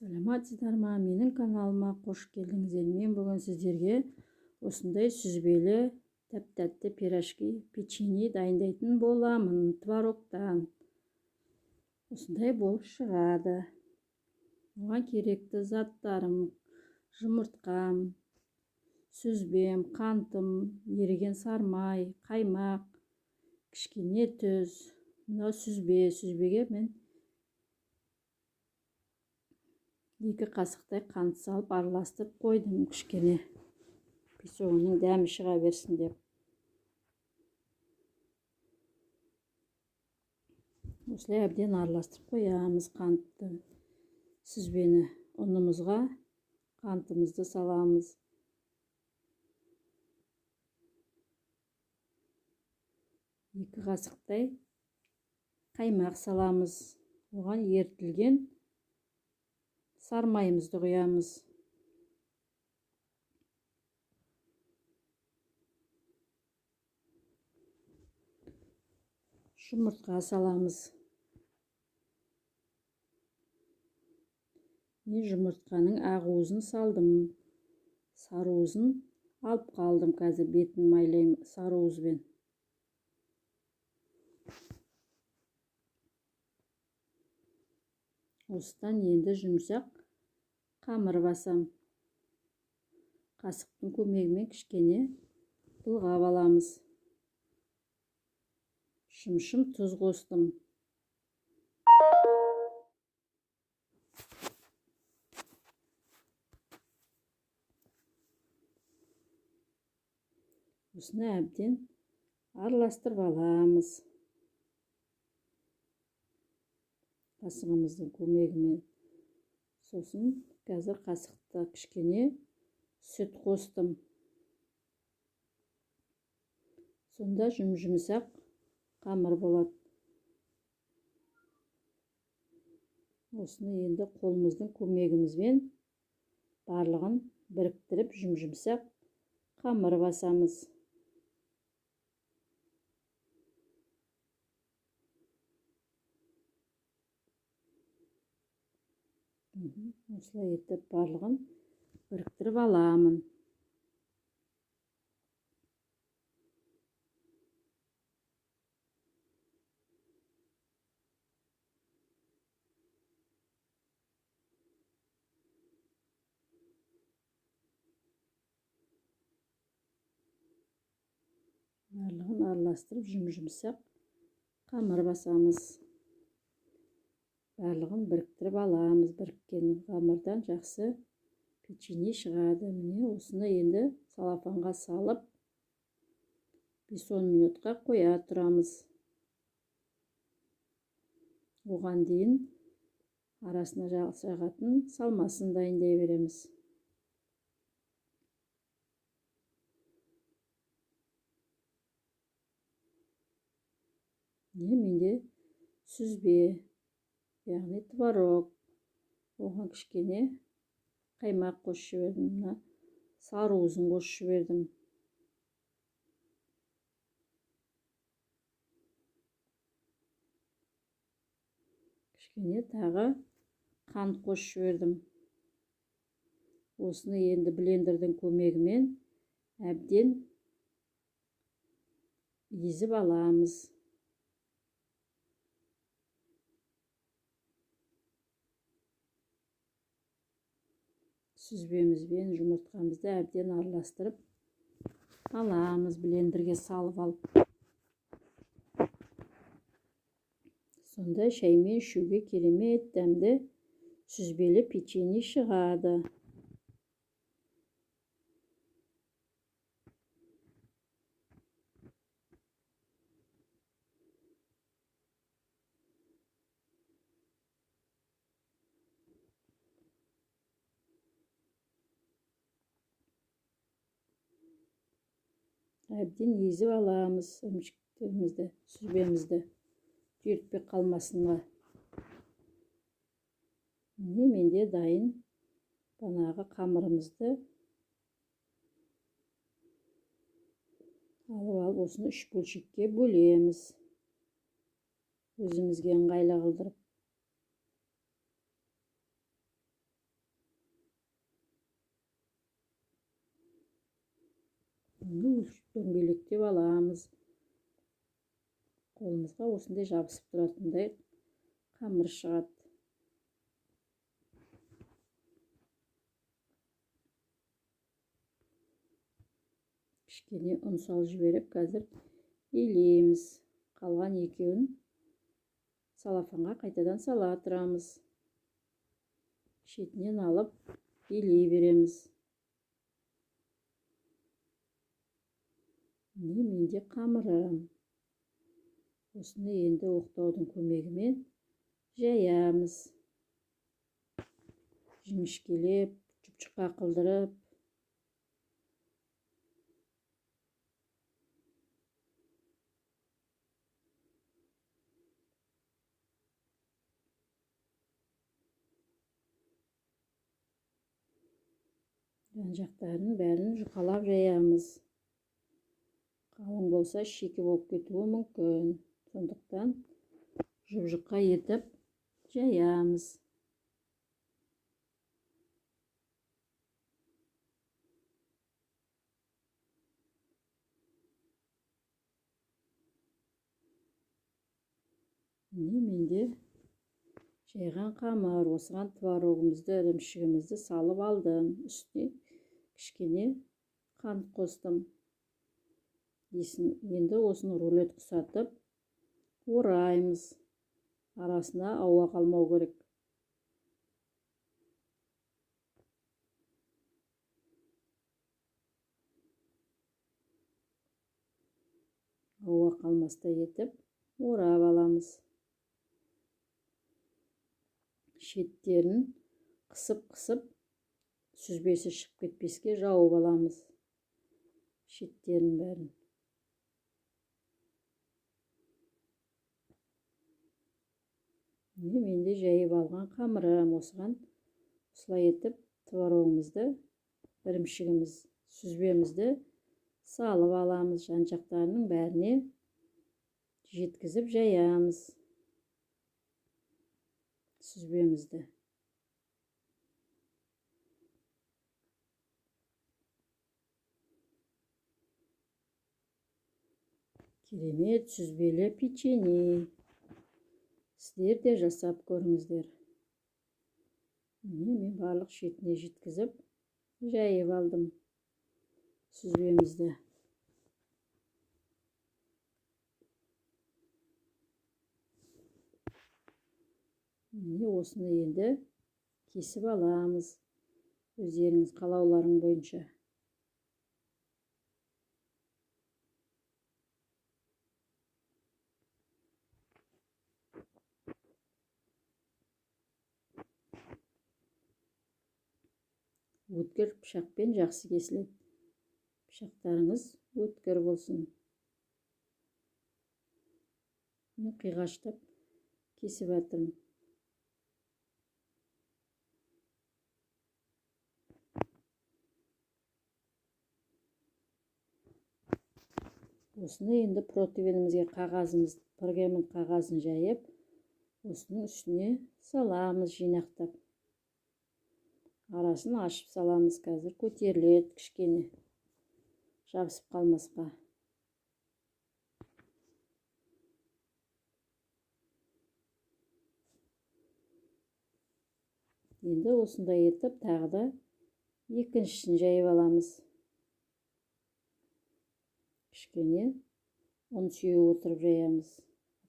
Саламатсыздар ма? Менің каналыма қош келдіңіздер. Мен бүгін сіздерге осындай сүзбелі тәп-тәтті пирожки, печенье дайындайтын боламын. Творогтан. Осындай болып шығады. Оған керекті заттарым: жұмыртқам, сүзбем, қантым, еріген сармай, қаймақ, кішкене тұз. Мынау сүзбе, сүзбеге мен 2 қасықтай қант салып араластырып қойдым кішкене. Песогының дәмі шыға берсін деп. Осылай әбден араластырып қоямыз қантты, сүзбені. Ұнымызға қантымызды саламыз. 2 қасықтай қаймақ саламыз. Оған ерітілген сармайымызды құямыз. Жұмыртқа саламыз. Мен жұмыртқаның ақ уызын салдым. Сары уызын алып қалдым. Қазір бетін майлаймын сары уызбен. Осыдан енді жұмсақ қамыр басам. Қасықтың көмегімен кішкене былғап аламыз. Шымшым тұз қостым. Осыны әбден араластырып аламыз. Қасығымыздың көмегімен. Сосын қазір қасықта кішкене сүт қостым. Сонда жұмсақ қамыр болады. Осыны енді қолымыздың көмегімізбен барлығын біріктіріп жұмсақ қамыр басамыз. Осылай етіп барлығын біріктіріп аламын. Барлығын араластырып жұмсақ қамыр басамыз. Барлығын біріктіріп аламыз. Біріккен қамырдан жақсы печенье шығады. Міне осыны енді салафанға салып 5-10 минутқа қоя тұрамыз. Оған дейін арасына жағатын салмасын дайындай береміз. Міне менде сүзбе, яғни творог. Оған кішкене қаймақ қосып жібердім, мына сары уызын қосып жібердім. Кішкене тағы қант қосып жібердім. Осыны енді блендердің көмегімен әбден езіп аламыз. Сүзбемізбен жұмыртқамызды әбден араластырып аламыз, блендерге салып алып. Сонда шаймен ішуге керемет дәмді сүзбелі печенье шығады. Әбден езіп аламыз ірімшіктерімізді, сүзбемізді, түйіртпей қалмасынға. Міне менде дайын банағы қамырымызды алып алып осыны 3 бөлшекке бөлеміз. Өзімізге ыңғайлы қылдырып. Оны дөңгелектеп аламыз. Қолымызға осындай жабысып тұратындай қамыр шығады. Кішкене ұн салып жіберіп, қазір илейміз. Қалған екеуін салафанға қайтадан сала тұрамыз. Шетінен алып илей береміз. Міне менде қамырым. Осыны енді оқтаудың көмегімен жаямыз. Жіңішкелеп, жұп-жұқа қылдырып. Жан-жақтарын бәрін жұқалап жаямыз. Қалың болса шикі болып кетуі мүмкін. Сондықтан жұп-жұқа етіп жаямыз. Міне менде жайған қамыр. Осыған творогымызды, ірімшігімізді салып алдым. Үстіне кішкене қант қостым. Енді осыны рулет құсатып ораймыз. Арасына ауа қалмау керек. Ауа қалмастай етіп орап аламыз. Шеттерін қысып-қысып сүзбесі шығып кетпеске жауып аламыз. Шеттерін бәрін. Міне менде жайып алған қамырым. Осыған осылай етіп творогымызды, ірімшігіміз, сүзбемізді салып аламыз. Жан-жақтарының бәріне жеткізіп жаямыз сүзбемізді. Керемет сүзбелі печенье. Сіздер де жасап көріңіздер. Міне мен барлық шетіне жеткізіп жайып алдым сүзбемізді. Міне осыны енді кесіп аламыз өздеріңіз қалауларың бойынша. Өткір пышақпен жақсы кесіледі. Пышақтарыңыз өткір болсын. Мен қиғаштап кесіп жатырмын. Осыны енді противенімізге қағазымыз, пергамент қағазын жайып, осының үстіне саламыз жинақтап. Арасын ашып саламыз, қазір көтеріледі кішкене, жабысып қалмасқа. Енді осындай етіп тағы да екіншісін жайып аламыз. Кішкене ұн сүйіп отырып жаямыз,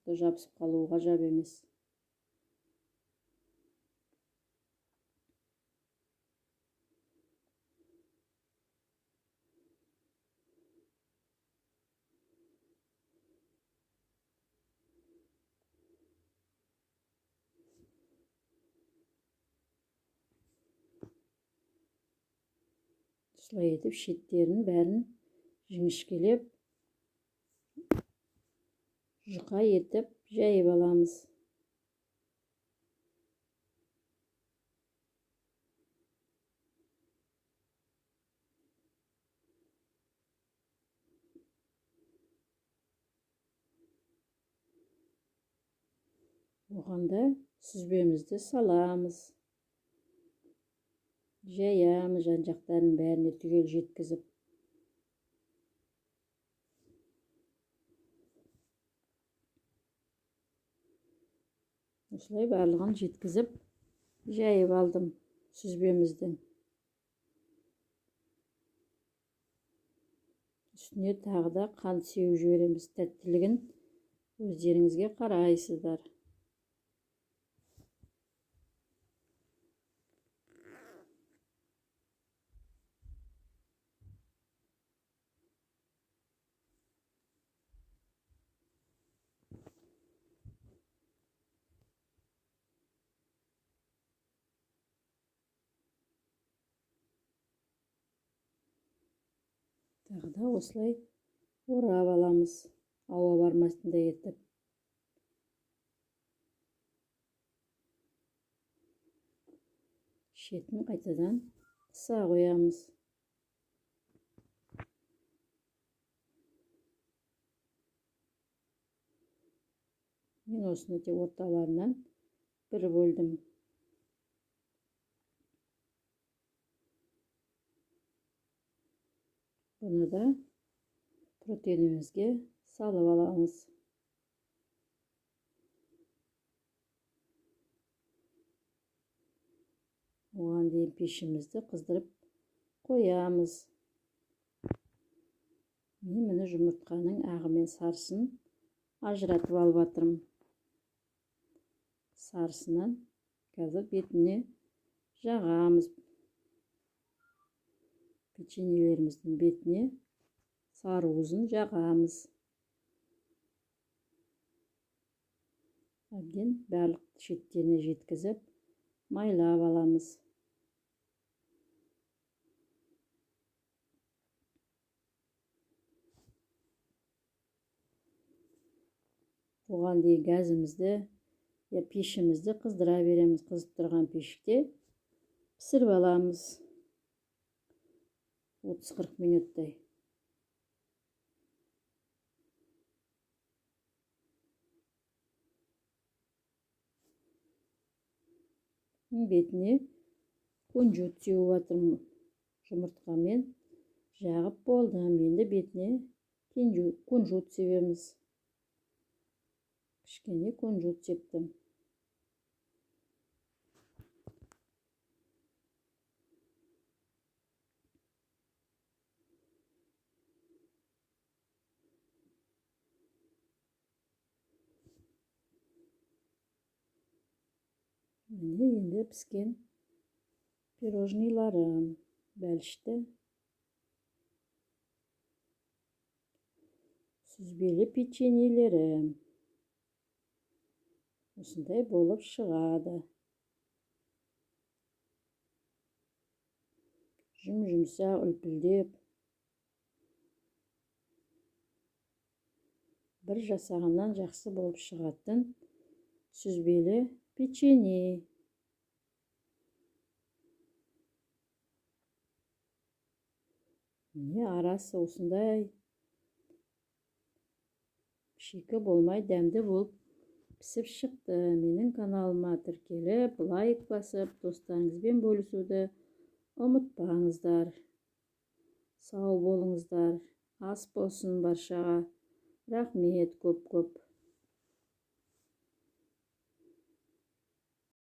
жабысып қалуы ғажап емес. Осылай етіп шеттерін бәрін жіңішкелеп жұқа етіп жайып аламыз. Оған да сүзбемізді саламыз. Жаямыз жан-жақтарын бәріне түгел жеткізіп. Осылай барлығын жеткізіп жайып алдым сүзбеміздің. Үстіне тағы да қант сеуіп жібереміз. Тәттілігін өздеріңізге қарайсыздар. Тағы да осылай орап аламыз, ауа бармасындай етіп. Шетін қайтадан қыса қоямыз. Мен осыны тек орталарынан бір бөлдім. Бұны да протеинімізге салып аламыз. Оған дейін пешімізді қыздырып қоямыз. Мен міне жұмыртқаның ағы мен сарысын ажыратып алып жатырмын. Сарысынан қазір бетіне жағамыз. Печеньелеріміздің бетіне сары уызын жағамыз. Әбден барлық шеттеріне жеткізіп майлап аламыз. Оған дейін газымызды, я пешімізді қыздыра береміз. Қызып тұрған пеште пісіріп аламыз. 30-40 минуттай. Бетіне кунжут сеуіп жатырмын. Жұмыртқамен жағып болдым. Енді бетіне кунжут себеміз. Кішкене кунжут септім. Міне енді піскен пирожныйларым, бәлішті, сүзбелі печеньелерім осындай болып шығады. Жұм-жұмсақ, үлпілдеп. Бір жасағаннан жақсы болып шығатын сүзбелі печенье. Міне арасы осындай шикі болмай дәмді болып пісіп шықты. Менің каналыма тіркеліп, лайк басып, достарыңызбен бөлісуді ұмытпаңыздар. Сау болыңыздар. Ас болсын баршаға. Рахмет көп-көп.